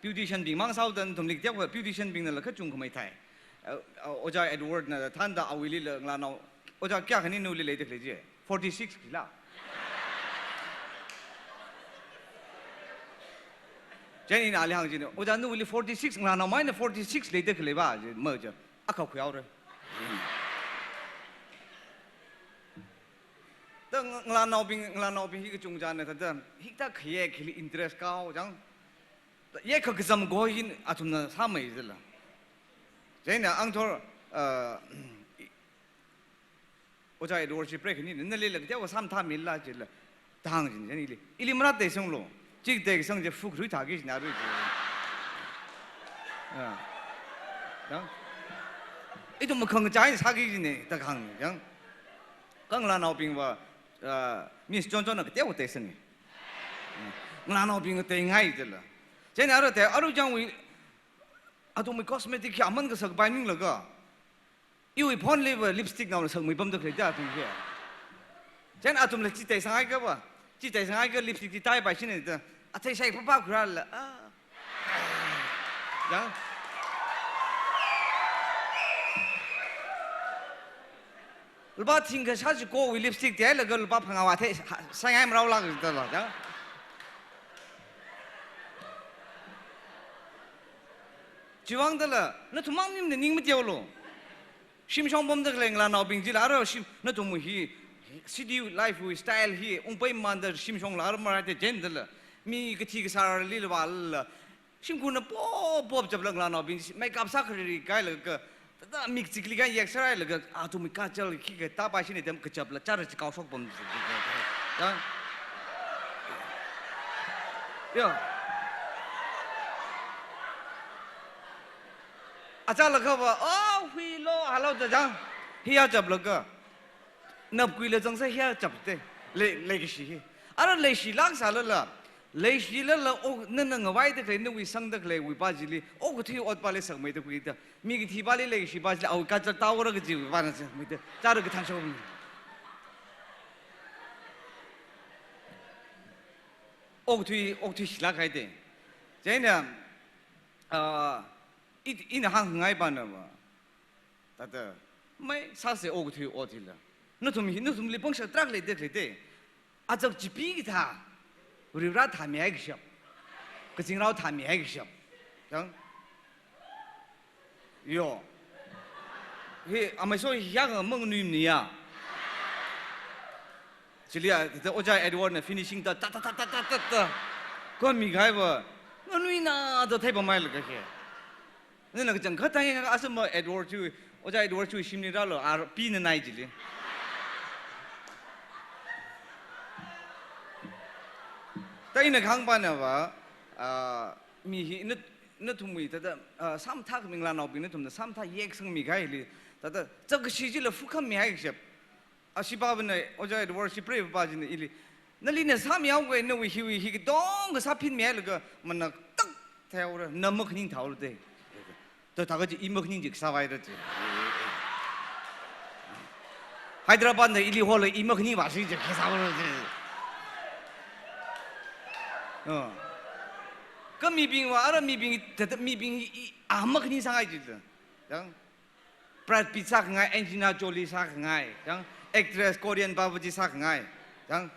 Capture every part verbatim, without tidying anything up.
Beautician bing mang sāhaoda nathumli kateokha beautician bingnala kachungkha maithei. Uh, uh, Ojā Edward na thānda awuilila ngalānao, Ojā kayākhani nawuili leida khalei ji? Forty-six kila. Chieina ina ali hāng jina, Ojā nawuili forty-six, ngalānao maina forty-six leida khalei va, ji, ma ji, akha khuihaora. Da nga-, ngalānaobing, ngalānaobing hi kachungchāna thāda, hikathā khayek hili interest kahao chang. Yek kakazam kaho hi athumna sāmei jila. Chieina angthor, uh, Ojā Edward shi preikhanina, nalila kateokha sāmathāmila jila. Da hāng jina, chieina ili, ili marāteisanglu. Chi kateisang chi fuk rui thāki jina rui ji. Ya. Ya. Ithum makhangachā sāki jina, da hāng, ya. Kha ngalānaobing va, uh, Miss Chonchonna kateokha teisanga. Ngalānaobing teingai jila. Chieina ara tei, ara changwui, athumwui cosmetic hi aman kasak pai maninglaga, iwui phone liva lipstick naona sakmei pamda khalei da athum hi. Chieina athumla chi teisanghaikha va, chi teisanghaikha lipstick chi tai pai shina da, athei shai papa khuirala, ah. Ya. Lupā thingkha shāchikowui lipstick teilaga lupā phangā va thei, ha, sāngai marao lak jidala, ya. Chiwuivang dala, nathum mang nimna ning mateolu. Shimshong pamda khalei ngalānaobing jila, ara shim, nathum hi, city life wui style hi, ungpaimanda shimshongla ara maraite jindala. Mi kathi kasārali la vālala. Shimkhurna pop pop chapla ngalānaobing, makeup sākhariri kailaga, thāda mik chikli kai yek sārailaga, athumwui kajal khikha tāpai shina da kachapla chara chikao shokpam. Ya. Ya. Achālakha va, oh, huilo, halo da chang. Hiya chaplaga. Napkuila zangsā hiya chapte. Lei, leikashi hi. Ara leishilāk sālala. Leishilala, oh, nana ngavaida khalei, nawui sangda khaleiwui pa chili, okathui ot pali sakmeida khuida. Mi kathi pali leikashi pa chili, awui kachal tāora kajiwui pana sakmeida. Chara kathān shokmi. Okathui, okathui shilāk haite. Chieina, ah, i, ina hāngngai pana va. Thāda, mai sāse okathui ot hila. Nathum hi, nathumli pangshap tarākha leida khaleite. Azak chipi kathā, Varivara thāmihaikashap, kazingrao thāmihaikashap. Yang? Yo. Hi, amei so hi yang manganuimaniya. Chili a, thāda Ojā Edward na finishing ta, ta, ta. Kho mikahai va, nganuina da theipamhailaga hi. Nana kachangkhat thang yang asama Edward chu, Ojā Edward chu shimli rālu, ar pi na nai chili. Ta ina kahāng pana va, ah, mi hi na, nathumwui, thāda, ah, sāmathā khaming ngalānaobing nathumna sāmathā yeksangmi kahaili, thāda, chākashi chila fukhammihaikashap. Ashi pāvana, Ojā Edward shi preipā china ili, nalina sāmihaoga, nawui hiwui hi katongkha sāphinmihailaga, mana tak theihaora, na makhaning thaora de. To thākha chi i makhaning chi kasā vaira chi. Hyderabad na ili hola i makhaning vāshi chi kasā vaira chi. Oh. Kha mibing va, ara mibing, thāda mibing i, a makhaning sāngai chi ta. Yang Brad Pitt sākhangai, Angelina Jolie sākhangai, yang actress Korean pāva chi sākhangai, yang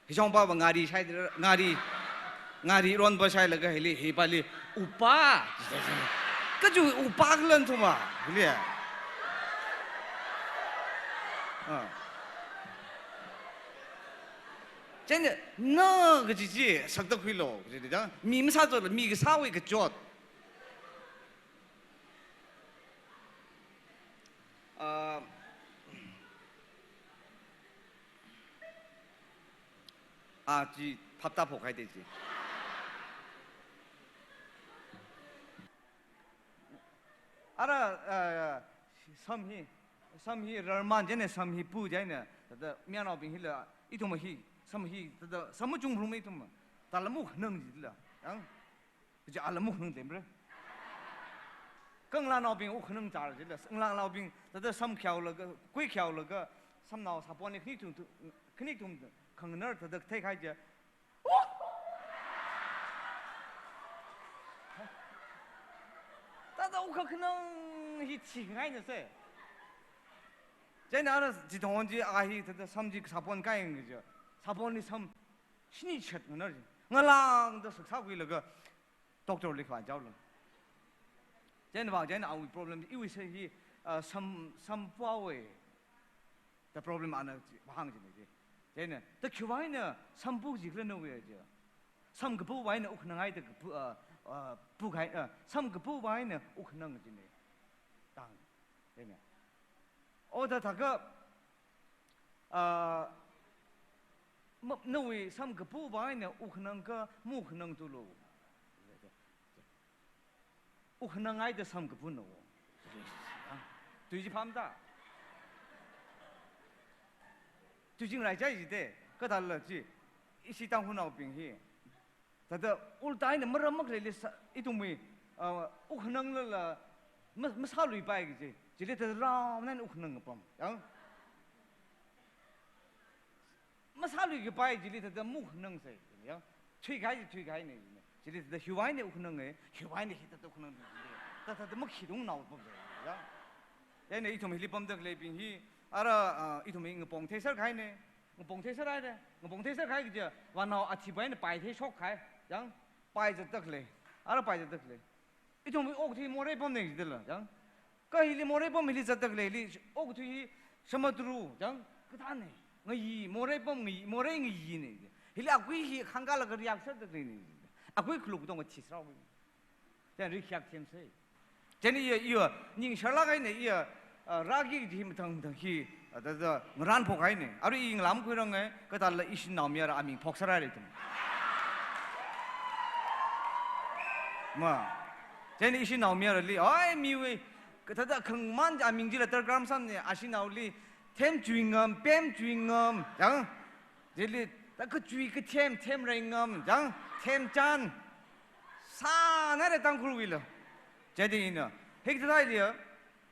hishong pāva ngari shai, ngari, ngari ronva shailaga hili, hi pali, "Oppa." Kachu oppa khala nathum va, hili. Ah. Chieina, na kaji chi, sakta khuilu, kaji chi, yang mi masāchotla, mi kasāwui kachot. Ah, ah, chi phapta phok haide chi. Ara, ah, sam hi, sam hi rarman chieina sam hi pu chieina, thāda mayarnaobing hila, ithum hi, sam hi, thāda sam machung phrum ithum, thāda lamuk nang jila, yang. Kaja ala muk nang temre. Kha ngalānaobing wuk nang char jila. Ngalānaobing thāda sam khaolaga, kui khaolaga, samnao sapon ni khani tum, khani tum khanganar thāda theikahai ja. Ukhanang hi thingaina se. Chieina ana chithong chi a hi thāda sam chi sapon kainga kaja. Saponli sam shini chat nganar chi. Ngalāngda saksā khuilaga doctor li khavā jaola. Chieina vāng chieina awui problem iwui se hi, ah, sam, sam puawe. The problem ana chi, vāhāng china chi. Chieina, ta khiwui vang eina sam pu jikhala nawui chi. Sam kapu vang eina ukhanang haida kapu, ah, ah, pu khai, ah, sam kapu vang eina ukhanang china. Tang. Chieina. O ta thākha, ah, ma, nawui sam kapu vang eina ukhanang kha mukhanang tulu. Ukhanang haida sam kapu no. Tui chi pamda. Tui chingrai chai jite, kathāla chi. Ishi Tangkhulnaobing hi. Thāda ulta eina maram makhalei li sa, ithumwui, ah, ukhananglala ma, masāluipai kaji. Chili thāda rao nana ukhanang kapam. Yang. Masāluikapai chili thāda mukhanang sai, ya. Thuikhai chi thuikhaina. Chili thāda hiwui vang eina ukhanang e, hiwui vang eina hithāda ukhanang e. Thāda thāda makhidung nao pam sai, ya. Chieina ithum hili pamda khaleibing hi, ara, ah, ithum hi ngapong theiser kahaina, ngapong theiser haina, ngapong theiser kahai kaja, vānao athei pai eina pai theishok kahai, yang, pai zatda khalei, ara pai zatda khalei. Ithumwui okathui morei pamna jidala, yang. Kha hili morei pam hili zatda khalei hili okathui hi samadru, yang, kathāna. Ngayi, morei pam ngayi, morei ngayina. Hili akui hi khangkalaga riak sāda khaleina. Akui khaluk tong kathi sāra. Chieina riak themsa. Chieina iya, iya, ning sharlak eina iya, ah, rāki kaji hi mathang mathang hi, ah, thāda ngaran phok haina. Arui i ngalam khuiranga, kathāla ishi naomayara aming phok sāra ithum. Ma. Chieina ishi naomayarali, ai, miwui, kathāda khangman aming chila tarkram samna, ashi naoli, Themchuingam, Pemchuingam, yang. Chili, ta kachui kathem, Themreingam, yang, Themchan. Sāna re Tangkhulwuila. Chieina ina, hikathā thāli ya,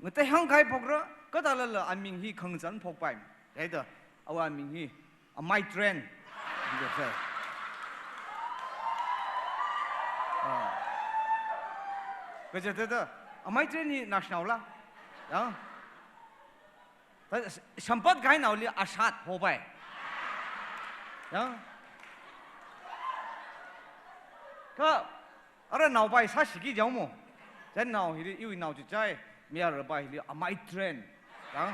ngatei hāngkahai phokra, kathālala aming hi khangazan phokpai. Chieina, awui aming hi, Amai Train. Ah. Kaja thāda, Amai Train hi national la. Ya. Thāda, sampat kahai naoli ashat hopai. Ya. Kha, ara naopai sāshiki jao mo. Chieina nao hili, iwui nao chichai, mayarpa hili, Amai Train. Yang,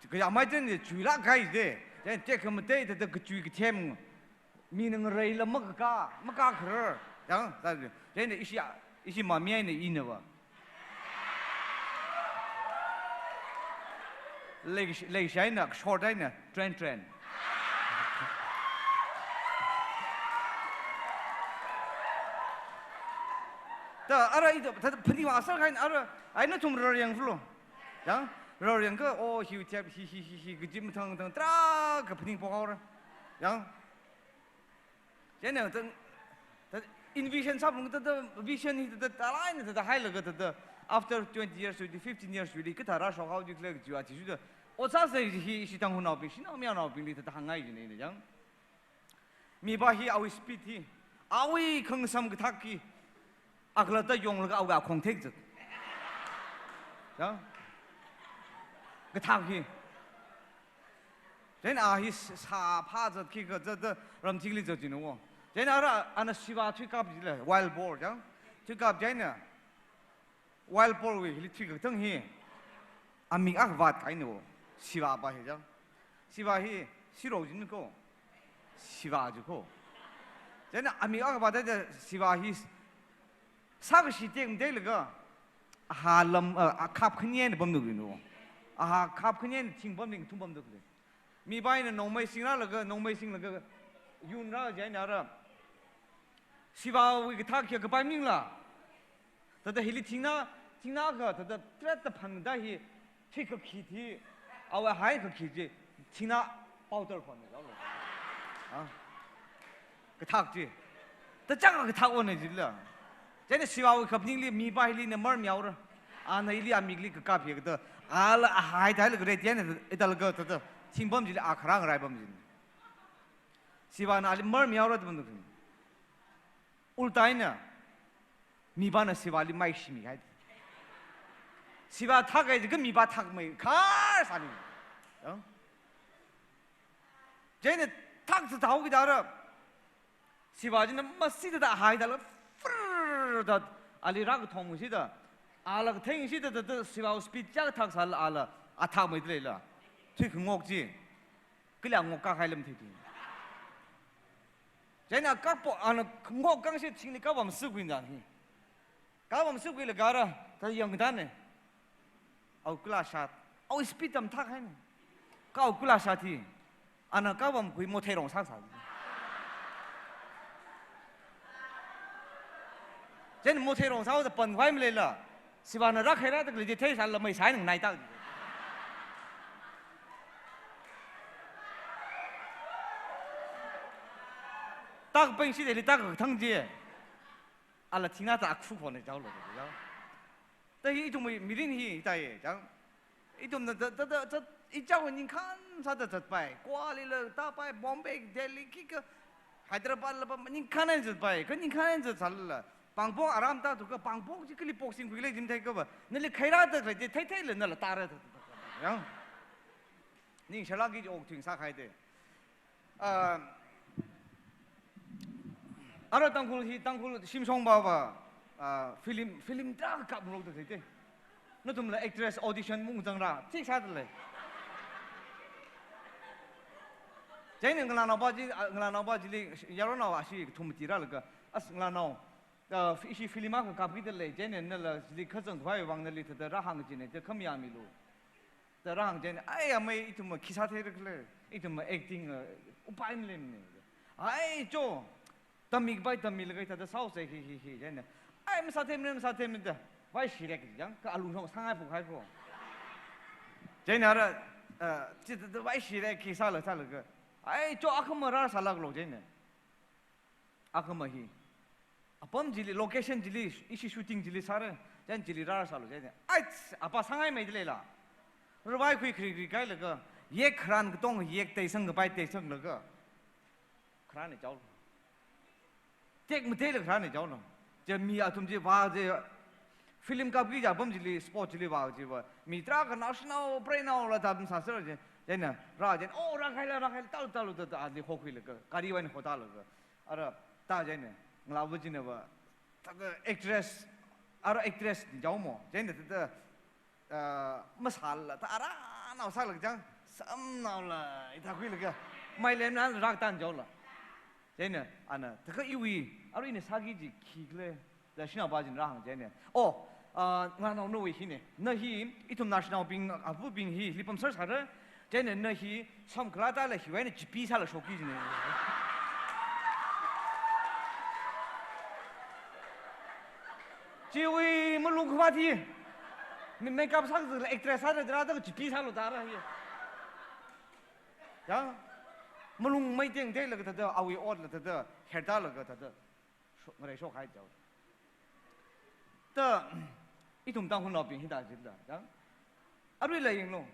kaja Amai Train hi chuilak kahai de. Chieina tekhamatei thāda kachui kathem. Mina ngareila makakā, makakharar. Yang, thāda, chieina ishi, ishi mami eina ina va. Leish-, leishaina, short eina, Train Train. Ta ara ida, ta phaning vāsā kahaina ara, ai nathum raryang flo. Yang, raryang kha, oh, hiu thiap, hi, hi, hi, hi, kaji mathang, thang, tarākha phaning phok haora. Yang, chieina thāda, thāda envision sāphalunga thāda, vision hi thāda, thālāk eina thāda hailaga thāda, after twenty years, fifteen years, really, kathā rāshok haoda khalei kajiva, chi shuda, ot sāsa hi, ishi Tangkhulnaobing, ishi naomayarnaobingli thāda hāngngai jina ina, yang. Mipa hi awui speed hi, awui khangasam kathak hi, akhalatta yonglaga awui akhong thekzat. Yang. Kathak hi. Chieina a hi s-, sāphā zat khikha zat da ramthingli zat jina wo. Chieina ara ana shiva thuikap jila, wild boar, yang. Thuikap chieina. Wild boar wui hili thuikap thang hi. Amik akha vātkahaina wo. Shiva pa hi, yang. Shiva hi, shiro jin ko. Shiva ji ko. Chieina amik akha vātda shiva hi sākashi tekmateilaga, aha lam, ah, akhap khani eina pamda khalei no. Aha khap khani eina thing pamli ngathum pamda khalei. Mipa eina nongmei singrālaga, nongmei singlaga, yunrā chieina ara. Shivawui kathak hi kapai maningla. Thāda hili thingna, thingna kha, thāda thread da phangda hi, thi kakhi thi, awui hai kakhi chi, thingna powder phangna jao lo. Ah. Kathak chi. Ta chang kathak ona jila. Chieina shiva wui kaphaningli mipa hili na mar miaora. Ana ili amikli kakap hi kathā. Ala ahai thai la kare tian ita la kathā. Thing pam jili akharang rai pam jili. Shiva na ali mar miaora ta pam tu. Ulta eina, mipana shivali mai shimi hai. Siva thak ai, kha miva thakmei khar sāni. Yang. Chieina thak sāthao kida ra. Siva china masida da haida la, frrrr da, ali rākathong sida, ala katheng sida da, da, siva speed chak thak sāla ala, athakmei da leila. Thui khangok chi, kali ngok kakhai lam thei thei. Chieina kapo, ana ngok kang shi chingli kapam sukui da hi. Kapam sukui la gara, ta yang da ne. Au kula shat. Au speed tam thak hai ne. Ka au kula shat hi. Ana kapam kui mothei rong sāsā. Chieina mothei rong sāda pan vai maleila. Sivana rākhaira tak li thei sāla mei sai nang nai tak. Tak peng shi deli tak thang je. Ala thina ta akhu khone jao lo, jao. Ta hi ithum mirin hi ta ye, jang. Ithumna ta, ta, ta, ta, ichao ningkhan sāda zatpai. Kuala la tāpai, Bombay, Delhi, khikha, Hyderabad la pa, ningkhan eina zatpai. Kha ningkhan eina zat sāla. Pāngpok aram ta tu kha pāngpok chi kali pok singkhui lei jim thei kha ba. Nali khaira ta khalei thei thei la nala tara ta, ta, ta, ta. Yang. Ning shala ki ok thing sākhai de. Ah, ara Tangkhul hi, Tangkhul shimshong ba ba, ah, film, film tarākha kaplu da khalei te. Nathumla actress audition mung zangra, thik sāda lei. Chieina ngalānao pa chi, ah, ngalānao pa chili, yaronao ashi thum tira laga, as ngalānao, ah, ishi film akha kapki da lei, chieina nala chili khazang khavai vang nali thāda rāhāng chieina, te kham yāmilu. Da rāhāng chieina, ai, amei ithum khi sāthei rakle, ithum acting, uh, upai maleimane. Ai, cho, tammi kapai tammi laga thāda sao se hi, hi, hi, chieina. Ai, masāthei mane, masāthei mane da. Vai shirek yang, ka alung shong sāngai puk hai ko. Chieina ra, uh, chi da, da vai shirek khi sāla, sāla ka. Ai, cho akhama rāsālak lo chieina. Akhama hi. Apam chili, location chili, ishi shooting chili sāra, chieina chili rāsālu chieina. Ai, apa sāngai mei da leila. Ravai khui khri khri kailaga, yek kharan katong yek teisang kapai teisang laga. Kharān ne jao. Tek mateila kharān ne jao no. Chi mi athum chi va chi, film kapki ja apam chili, spot chili va chi va. Mi tarākha naoshinao, preinao la ta apam sāsāra chi. Chieina, rā chieina, oh, rākhaila, rākhaila, tālu, tālu, ta, ta, ali hokhuilaga, gari wui eina hotalaga. Ara, ta chieina, ngalāva china va, ta ka actress, ara actress ni jao mo, chieina ta, ta, ah, masāla, ta ara nao sālak chang, samnaola, ita khuilaga, mailemna rāktan jaola. Chieina, ana, ta ka iwui, ara ina sāki ji khikle, da shinao pa china rāhāng chieina. Oh, ah, ngalānao nawui hine, na hi, ithum naoshinaobing, avabing hi, lipam sar sāra, chieina na hi, samkhala tala hiwui eina chipi sāla shoki jine. Chiwui malung khavāt hi. Mi makeup sākazangla actress sāra dara ta chipi sālu tara hi. Ya. Malung mei teng tei laga thāda, awui ot la thāda, her ta laga thāda. Sho-, ngarai shokhai jao. Ta, ithum Tangkhulnaobing hithā jila, jang. Arui la yanglu,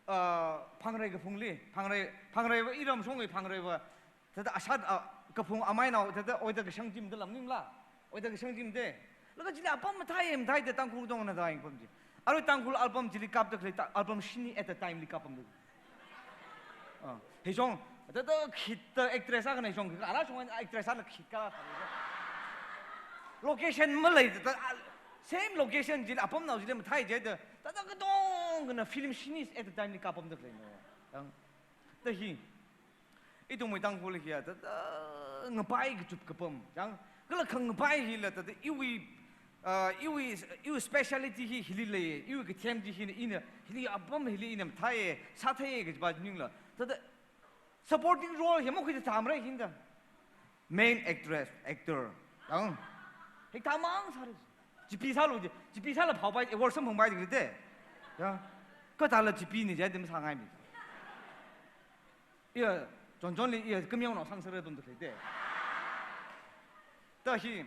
ah, Phangrei kaphungli, Phangrei, Phangrei va iram shongwui Phangrei va, thāda ashat, ah, kaphung amainao, thāda oida kashang chim da lam ningla, oida kashang chim de. Laga chili apam mathai, mathai de Tangkhul dong na da yangpam chi. Arui Tangkhul album chili kapda khalei ta, album shini at a time li kapam da. Ah, hei shong, ta, ta, khit ta actress akha na hei shong, ara shong actress akha khit ka. Location malei ta, ta, ah, same location chili, apamnao chili mathai jida, ta, ta, katongkhana film shini at a time li kapam da khalei no. Yang, ta hi, ithumwui Tangkhul hiya, ta, ta, ngapai kachup kapam. Yang, kala khangapai hila, ta, ta, iwui, ah, iwui, iwui speciality hi hili lei, iwui kathem chi hina, ina, hili apam hili ina mathai, sāthei kajipa ningla. Ta, ta, supporting role hi makhui ta thamra hinda. Main actress, actor. Yang. Hek thamang sāra. Chipi sālu ji, chipi sāla phao pai, award samphang pai ji te. Ya. Katala chipi ni jai dem sāngai mi. Iya, chonchonli iya, kamyang no sang sāra dun tu te. Ta hi,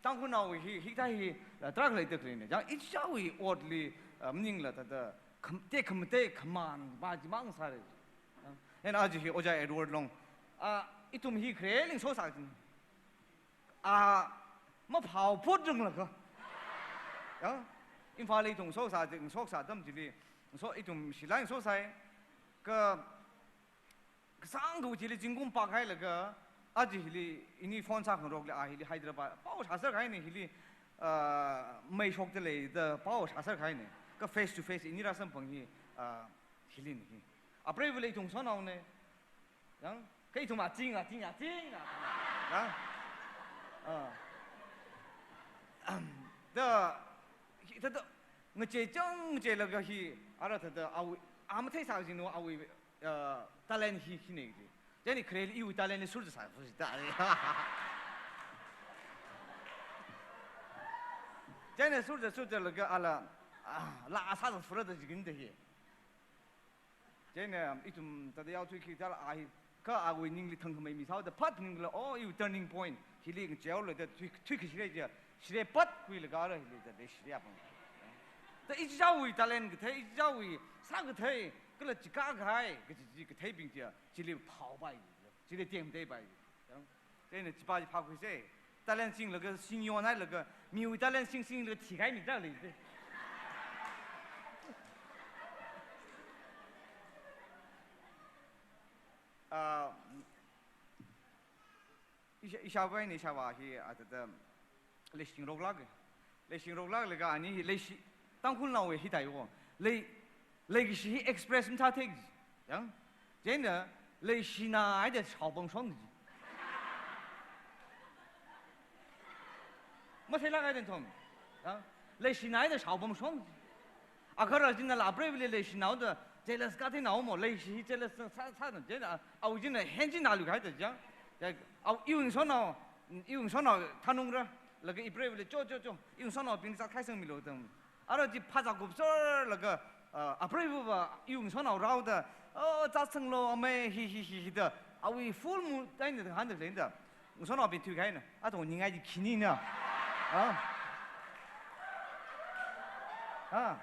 Tangkhulnao hi, hithā hi, la track lai tak rin. Yang ichawui otli, ah, maningla ta ta, kham-, te kham-, te khaman, ba jimang sāra. Yang aja hi, Oja Edward Long. Ah, ithum hi khare lingso sā jin. Ah, maphao phut jung la ka. Ya. Imphalli ithum ngasoksā, ngasoksā atam chili, ngaso, ithum shilai ngasoksai. Kha, kasāngkha chili zingkum pākhailaga, aja hili ini phone sākhangarokli, a hili Hyderabad, pao shāserkahaina hili, ah, mei shokta lei da pao shāserkahaina. Kha face to face ini rāsamphang hi, ah, hilina hi. Apreiva lei ithum ngasotnaona. Yang, kha ithum aching, aching, aching, aching. Yang. Ah. Da, da, da, ngachei chang, ngacheilaga hi, ara thāda, awui, a matheisā jinu, awui, ah, talent hi, hina ji. Chieina khareli iwui talent li sur sā, sur sā. Chieina sur sā, sur sālaga ala, ah, laa sā sā fura da jigin da hi. Chieina ithum thāda yaothui khi thāla a hi, kha awui ningli thangkhamei misāhaoda phat ningla, oh, iwui turning point. Hili ngacheola da thui, thui khi shire ja, shire pat khuilaga ara hili da leishire apam. Da ichichāwui talent kathei, ichichāwui sākathei, kala chikā kahai, kaji chi katheibing ja, chili phaopai, chili temteipai. Yang, chieina chipa chi phākhuisa. Talent singlaga, singyon hailaga, miwui talent sing singlaga thikahai mi ta lei. Ah, ishā, ishāvā eina ishāvā hi, ah, thāda, leishingaroklāka. Leishingaroklāklaga ani hi leishi, Tangkhulnaowui hi theiwo. Lei, leikashi hi express mathāthei ji. Yang, chieina leishinaida shaopamshon ji. Matheilāka da thom. Yang, leishinaida shaopamshon ji. Agahara chinala apreivali leishinaoda jealous katheinao mo, leishi hi jealous sā, sā, sāna, chieina, awui china henchina luihaida jang. Yang, awui iwui ngasotnao, iwui ngasotnao thanungra, laga ipreivali cho, cho, cho, iwui ngasotnaobing sākhaisangmilu tam. Ara chi phazā kupserlaga, ah, apreiva iwui ngasotnao rāhaoda, oh, chāsanglo amei, hi, hi, hi, hi da, awui full mood eina hānda leida. Ngasotnaobing thuikahaina, athong ningai chi khinina. Ah. Ah.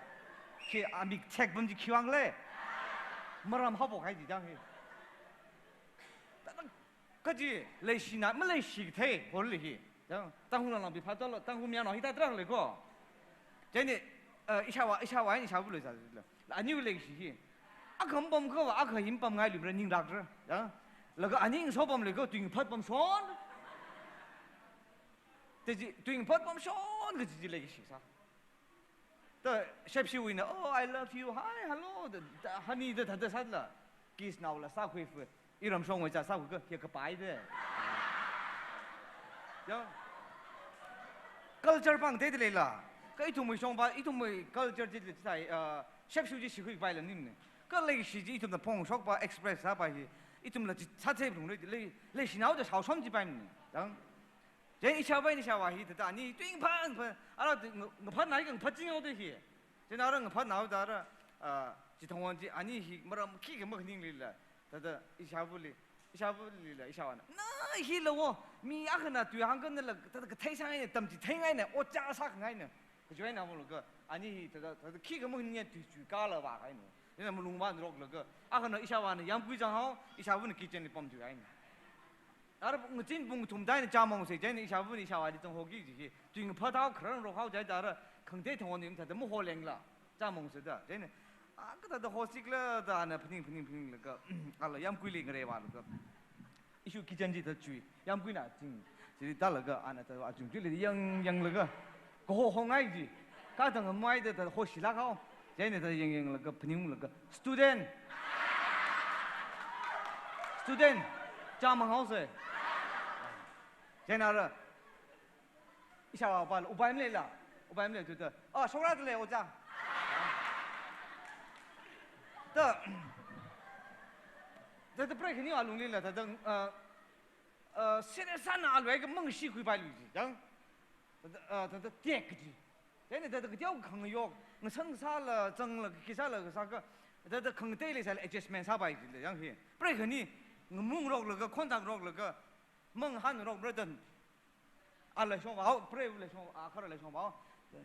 Khi amik thek pam chi khiwuivang le. Maram haophok kahai chi jang hi. Thāda, kaji leishina, maleishikathei, holi hi. Yang, Tangkhul langlangpi phatalo, Tangkhul mayarnao hithāda rālei ko. Chieina, eh, ishāvā, ishāvā, ishāvā lei sā, la, aniwui leishi hi. Akha mapam kava, akha hi mapamngailumara ninglākra. Yang, laga ani ngasopamlei ko, tuingaphat pamshon. Teji, tuingaphat pamshon kaji chi leishi sā. Da, shepshiwuina, "Oh, I love you. Hi, hello." Da, da, honey da, da, da, sāla. Kiss naola sākhuifa. Iramshongwui cha sākhuika, hiya kapai da. Ya. Culture pāng teida leila. Kha ithumwui shongpa, ithumwui culture chi lei chithai, ah, shepshiw chi shikhuipaila nim ne. Kha leishi chi ithumna phongshokpa, express sāpa hi. Ithumla chi sāthei phungrei lei, leishinaoda shaoshom chipaimana. Yang. Chieina ishāvā eina ishāvā hi thāda ani tuingaphat, pha, ara tui nga-, ngaphatnai kha ngaphatchinghaoda hi. Chieina ara ngaphatnao da ara, ah, chithangwon chi ani hi maram khikha makhaninglila. Thāda ishāvāli, ishāvālila ishāvāna, "Na hila wo, mi akhana tui hāngkhanala, thāda kathei sāngaina, tamchitheikhangaina, ojā sākhangaina." Kachiwui eina molaga, ani hi thāda, thāda khikha makhaninga tui chuikala vākahaina. Chieina malung vāngaroklaga, akhana ishāvāna yamkui zanghao, ishāvāna kitchen li pamthuihaina. Ara ngazin pung kathum tāhaina chāmong sā, chieina ishāvāna ishāvāli zanghoki kaji hi. Tuingaphathao kharangrokhao jihaida ara khangatei thangwon ni mathāda maholengla. Chāmong sāda. Chieina, ah, kathāda hosikla da ana phaning, phaning, phaninglaga, ala yamkuili ngareivālaga. Ishi kitchen chida chui, yamkuina ching. Chili tālaga ana thāda achung chuili yang, yanglaga. Kaho hongai ji. Kathang maida thāda hoshilāk hao. Chieina thāda yang yanglaga phaninglaga, "Student. Student. Chāmang haosa." Chieina ara, ishāvāpala, upai maleila. Upai malei thuda, "Ah, shokra da lei, ojā." Da, da, da preikhani alunglila, da, da, ah, ah, serious sāna alui kha mangashikhuipailui ji, yang. Da, da, ah, da, da, tek ji. Chieina thāda kateokha khangayok, ngasān kasāla, zangla, khi sāla, kasā kha, thāda khangatei leisāla adjustment sāpai jila, yang hi. Preikhani, ngamungroklaga, khontangroklaga, mangahānrokra da. Ala shongvā, hao, preiva la shong, akhara la shongvā, hao.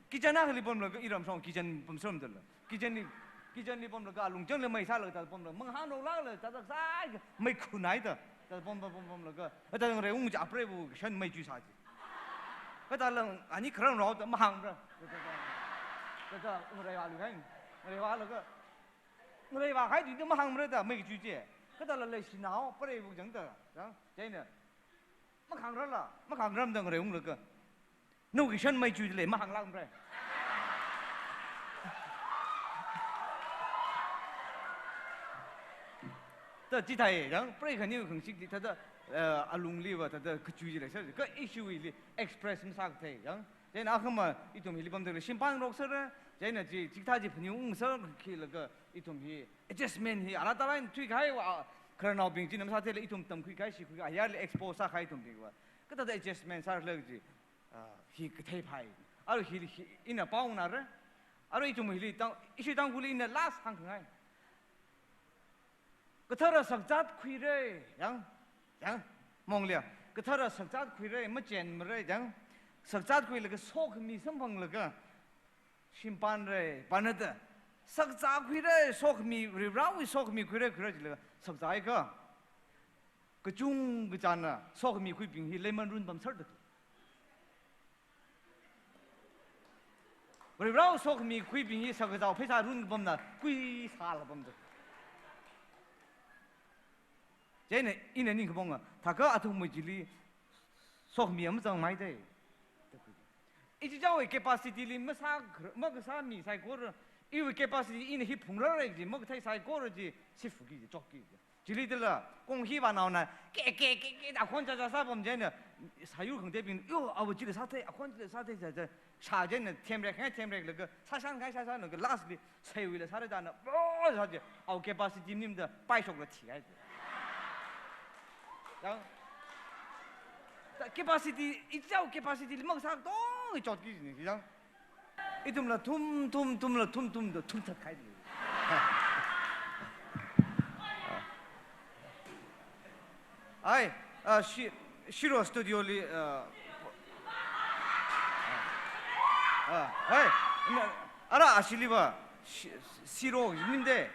Kitchen akhali pamlaga, iramshong kitchen pamsāram dala. Kitchen li, kitchen li pamlaga, alungchangla mei sālaga thāda pamlaga, mangahānroklala, thāda sākha, mei khunai da, thāda pam, pam, pam, pamlaga, thāda ngareiung chi apreiva kashan mei chuisā ji. Kathāla, ani kharangrao da mahāngra. Thāda ngareivālu hai. Ngareivālaga, ngareivā hai tui da mahāngmara da, mei kachui chi. Kathāla leishinao, preiva jangda, jang, chieina mahāngrala, mahāngram da ngareiunglaga, nawui kashan mei chuilei, mahānglākmara. Thāda chithāi, jang, prei khaniwui khangashik chi thāda, eh, alungliva thāda kachui chi leisāra, kha ishiwuili express masākathei, jang. Chieina akhama ithum hili pamda lei, shimpan rokserra, chieina chi, chikathā chi phaning ungsā khilaga ithum hi adjustment hi, ara talai thuikahaiva, khararnaobing china masātheila ithum tamkhuikahai, shikhuikahai, ayarli expose sākahai ithumbingva. Kathāda adjustment sālaga chi, ah, hi katheiphai. Arui hi, hi, ina pao nara. Arui ithum hili Tang-, ishi Tangkhulli ina last hāngkhangai. Kathara sakzat khuira, jang, jang, monglia. Kathara sakzat khuira, machenmara, jang. Sakzat khuilaga sokhami samphanglaga, shimpanra, panada. Sakzat khuira, sokhami, Varivarāwui sokhami khuira, khuira jilaga, sakzat kha. Kachungkha china, sokhami khuibing hi lemon run pamserda. Varivarāwui sokhami khuibing hi sakazao pheisā run kapamna, kuisāla pamda. Chieina ina ningkhamonga, thākha athumwui chili sokhami amachang maida. Ichichāwui capacity li masā, makasā mi saikora, iwui capacity ina hi phungrarra chi, makathei saikora chi, sifuki chi, chokki chi. Chili thāla, kong hi vānaona, ke, ke, ke, ke, da khon cha cha sāpam chieina, sāyur khangatei bing, yo, awo chili sāthei, akhon chili sāthei cha cha, shā chieina, themrek ngai, themreklaga, sāshan ngai, sāshanlaga, lastly, saiwuila sāra dana, bo, sā chi, awo capacity maningda, paishokla thihai. Jang, ta capacity, ichichāwui capacity li makasā tong, ichotki ni, jang. Ithumla thum, thum, thumla thum, thum da thumthat khai. Ai, ah, shi-, Shiro Studio li, ah, ah, ai, na, ara ashiliva, shi-, Shiro, ninde,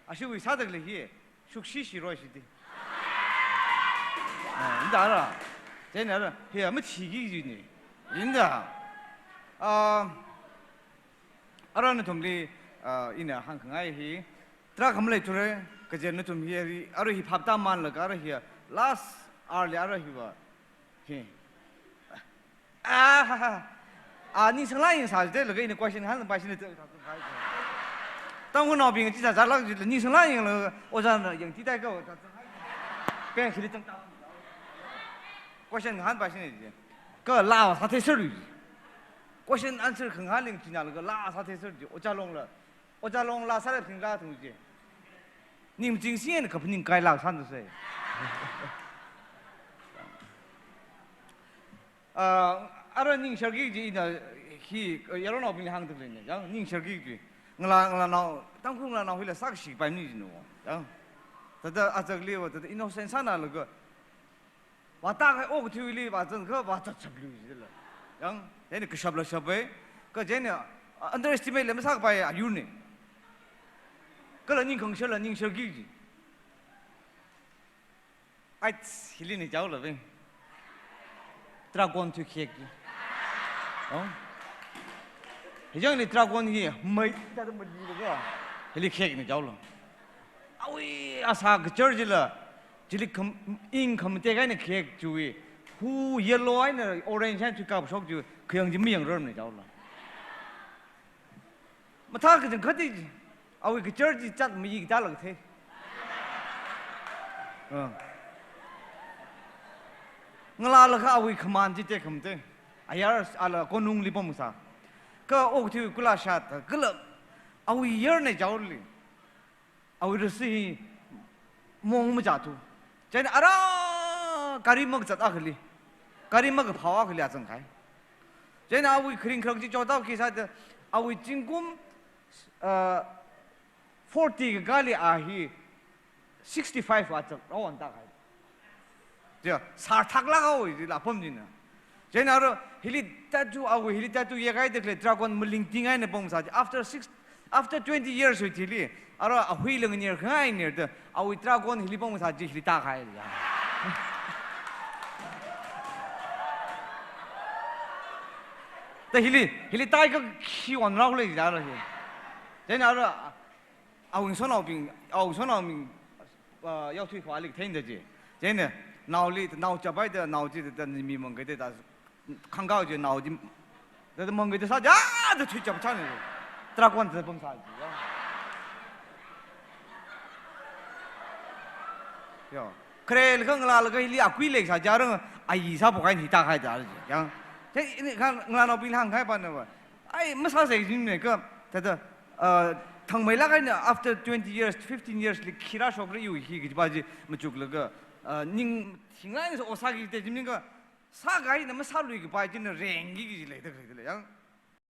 ashiwui sāda lei hi. Shukshi shiroi shidi. Ah, inda ara. Chieina ara, hi ama chiki jini. Inda. Ah, ara nathumli, ah, ina hāngkhangai hi. Tarākha maleithura, kaje nathum hi, hi, ara hi phaptāmanlaga ara hi, last hour li ara hiva. Hi. Ah, ha, ha. Ah, ningsanglāk yangsā jidelaga ina question hāngpai shini te. Tangkhulnaobing chi zāzālāk jila ningsanglāk yanglaga ojāna yangtidai ka. Pen khili tang. Question hāngpai shini je. Kha laa sātheiserlu. Question answer khangahān ling chinalaga laa sātheiserlu. Ojā Longla. Ojā Long laa sāra thing laa thung je. Ning chingsi ena kaphaning kailāk sānda sai. Ah, ara ningsharki ji ina hi, ah, yaronnaobingli hāngda leina, jang, ningsharki ji. Ngalā, ngalānao, Tangkhul ngalānao hila sākashi paimani jino, jang. Thāda azakliva, thāda innocent sānalaga. Vātākahai okathuili vāzangkha vāzatshaplu jila. Jang, chieina kashapla shapai, kha chieina, ah, underestimate la masākapai ayurni. Kala ningkhangsharla ningsharki ji. Ai, hili ni jaola bing. Dragon thui khek ji. Oh. Hijangli dragon hi, mai, ta ta mali ga. Hili khek ni jaola. Awui, asā kachar jila. Chili kham, ing khamate kaina khek chiwui. Hu yellow eina orange eina thui kapshok chiwui. Khayang ji mayangrar ni jaola. Mathā kachangkhat chi, awui kachar chi chat mayi katāla kathei. Ah. Ngalālaga awui khaman chi tekhamatei. Ayar ala konungli pamsā. Kha okathui kula shat, kala awui yarna jaoli. Awui rasi hi mong machāthu. Chieina ara gari makazat akhali. Gari makaphao akhali azangkahai. Chieina awui kharing kharak chi chotao khi sāda awui zingkum, ah, forty kakāli a hi sixty-five azak rawan tākahai. Chia, sārthaklāk haowa jila apam china. Chieina ara hili tattoo, awui hili tattoo yekhaida khalei dragon malingting eina pamsā chi. After six, after twenty years wui thili, ara ahuila nganir khangai nirda, awui dragon hili pamsā chi hili tākahai ya. Ta hili, hili tai ka khi wan rau lei jida ra hi. Chieina ara, awui shanaobing, awui shanao ming, ah, yaothui khawali theida chi. Chieina, naoli, nao chap haida, nao chi da, da mi mang kaida, da, khangkao chi, nao chi, da, da mang kaida sā, ja, da thui chap chān ni. Truck one da pang sā chi, ya. Yo. Khare laga ngalā laga hili akui lei sā ja rang, ai sā pokai ni ta khai da chi, ya. Chieina, ngalānaobing hāngkahai pa na pa. Ai, masāsei jin ne ka, ta ta, ah, thangmeilāk eina after twenty years, fifteen years li khi rāshokra yu hi kaji pa chi machuk laga, ah, ning thinglāk eina sā osaki te jin ning ka, sākahaina masāluiki pa chi na rengki kaji leida khalei da lei yang.